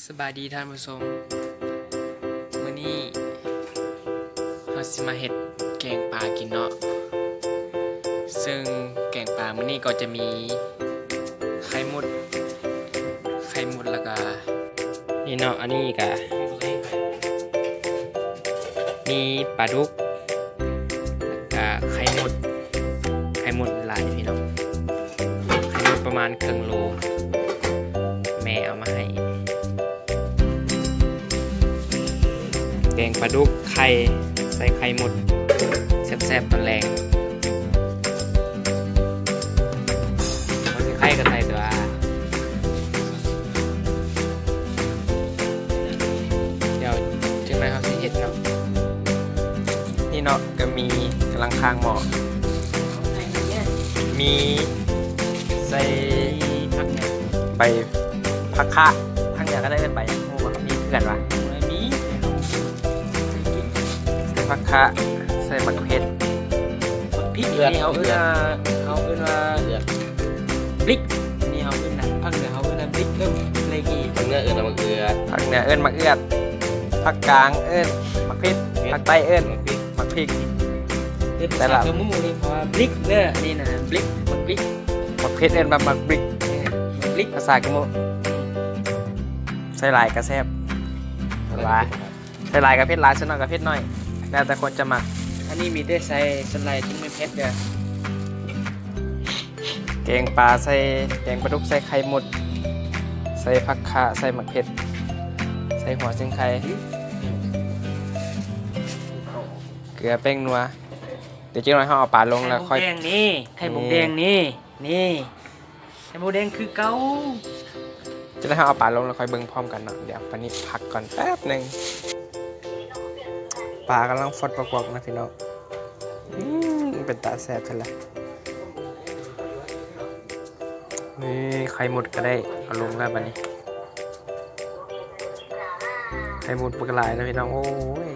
ສະບາຍດີທ່ານຜູ້ຊົມ, ມື້ນີ້ເຮົາຊິມາເຮັດແກງປາກິນເນາະ. ເຊິ່ງແກງປາມື້ນີ້ກໍຈະມີໄຂ່ໝົດ, ໄຂ່ໝົດ ແລ້ວກະ ນີ້ເນາະ, ອັນນີ້ກະມີປາດຸກ ກະໄຂ່ໝົດ, ໄຂ່ໝົດຫຼາຍພີ່ນ້ອງ, ໄຂ່ໝົດປະມານເຄິ່ງໂລ ແມ່ເອົາມາໃຫ້. ແກງປາດຸກໄຂ່ ໃສ່ໄຂ່ໝົດ ແຊບໆ ຕອນແລງ. ບໍ່ຊິໄຂ່ກໍໃສ່ຕົວະ. ດຽວຈັ່ງໃດເຮົາຊິເຮັດເນາະ. ນີ້ເນາະ ກໍມີ ກຳລັງຄ້າງໝໍ້ ມີໃສ່ ມີຜັກຫຍັງ ໃບຜັກຄະ, ທາງເໜືອກໍເອີ້ນໃບຫຍັງ ຮູ້ບໍ່? ມີຄືກັນຫວາ? ມີ ໃສ່ຜັກຄະ ໃສ່ໝາກເຜັດ ໝາກພິກ. ອັນນີ້ເຮົາເອີ້ນວ່າ ເຮົາເອີ້ນວ່າ ບລິກ. ອັນນີ້ເຮົາເອີ້ນນະ ພາກເໜືອເຮົາເອີ້ນວ່າບລິກ ເອີ້ນເລກີ. ພາກເໜືອເອີ້ນວ່າໝາກເອືອດ, ພາກເໜືອເອີ້ນໝາກເອືອດ, ພາກກາງເອີ້ນໝາກເຜັດ, ພາກໃຕ້ເອີ້ນໝາກພິກ. ເອີ້ນພາສາກະມຸນີ້ເຂົາວ່າບລິກເດີ, ນີ້ນະບລິກ ໝາກບລິກ. ໝາກເຜັດເອີ້ນວ່າໝາກບລິກ ເອີ ໝາກບລິກ ພາສາກະມຸ. ໃສ່ຫຼາຍກະແຊບ ວ່າ ໃສ່ຫຼາຍກະເຜັດຫຼາຍ, ໃສ່ໜ້ອຍກະເຜັດໜ້ອຍ ແລ້ວແຕ່ຄົນຈະມັກ. ອັນນີ້ມີແຕ່ໃສ່ສ່ວນຫຼາຍຈຶ່ງແມ່ນເຜັດເດີ. ແກງປາໃສ່ ແກງປາດຸກໃສ່ໄຂ່ໝົດ, ໃສ່ຜັກຄະ, ໃສ່ໝາກເຜັດ, ໃສ່ຫົວຊິງໄຄ, ເກືອ, ແປ້ງນົວ. ດຽວຈັກໜ້ອຍເຮົາເອົາປາລົງແລ້ວຄ່ອຍ ໄຂ່ມົດແດງນີ້ ໄຂ່ມົດແດງນີ້ ນີ້ ໄຂ່ມົດແດງຄືເກົ່າ. ຈະໄດ້ເຮົາເອົາປາລົງແລ້ວຄ່ອຍເບິ່ງພ້ອມກັນເນາະ. ດຽວປານີ້ພັກກ່ອນແປັບໜຶ່ງ. ປາກຳລັງຟອດປອກໆ ນະພີ່ນ້ອງ. ອືມ ເປັນຕາແຊບແທ້ລະ. ນີ້ໄຂ່ມົດກໍໄດ້ເອົາລົງແລ້ວບາດນີ້. ໄຂ່ມົດບັກຫຼາຍນະພີ່ນ້ອງ. ໂອ້ຍ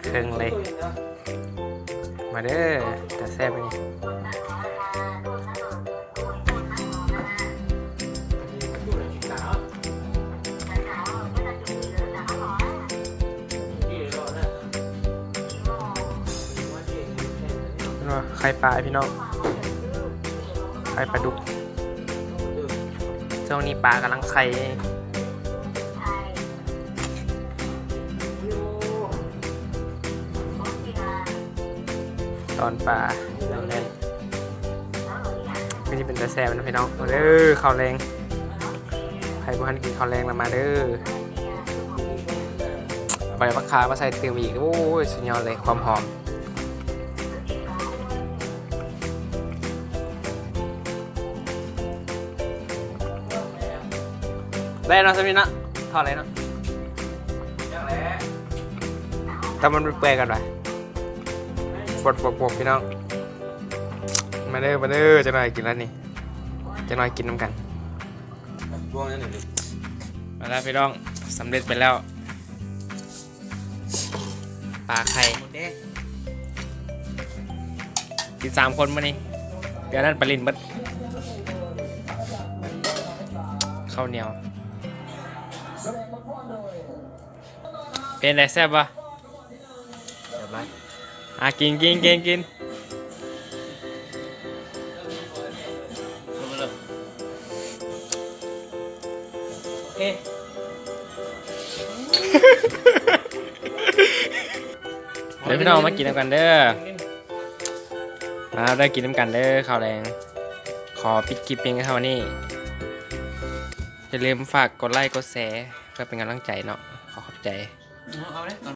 ເຄິ່ງເລີຍ. ມາເດີ ຕາແຊບອັນນີ້. ເນາະ ໄຂ່ປາພີ່ນ້ອງ, ໄຂ່ປາດຸກ. ຊ່ວງນີ້ປາກຳລັງໄຂ່ ຕອນປາ ຄືຊິເປັນຕາແຊບນະພີ່ນ້ອງ. ມາເດີ ເຂົ້າແລງ, ໃຜບໍ່ທັນກິນເຂົ້າແລງລະມາເດີ. ເອົາໃບຜັກຄາມາໃສ່ຕື່ມອີກ. ໂອ້ຍ ສຸດຍອດເລີຍ ຄວາມຫອມ. ໄດ້ເນາະ ສ່ຳນີ້ເນາະ, ເທົ່າໃດເນາະ? ແຕ່ມັນເປື່ອຍໆ ກ່ອນວ່າ. ຟົດ ຟົດ ຟົດ ພີ່ນ້ອງ. ມາເດີ ມາເດີ ຈັກໜ້ອຍກິນແລ້ວນີ້, ຈັກໜ້ອຍກິນນຳກັນ. ມາແລ້ວພີ່ນ້ອງ, ສຳເລັດໄປແລ້ວ. ປາໄຂ່ ກິນສາມຄົນມື້ນີ້, ເດືອນນັ້ນໄປຫຼິ້ນເບິດ. ເຂົ້າໜຽວ ເປັນໃດ ແຊບບໍ່? ແຊບຫຼາຍ. ອ່າ ກິນ ກິນ ກິນ ກິນ. ເດ ພີ່ນ້ອງມາກິນນຳກັນເດີ, ມາເດີ ກິນນຳກັນເດີ ເຂົ້າແລງ. ຂໍປິດຄລິບພຽງເທົ່ານີ້. ຢ່າລືມຝາກກົດໄລກົດແຊ ເພື່ອເປັນກຳລັງໃຈເນາະ. ຂໍຂອບໃຈ.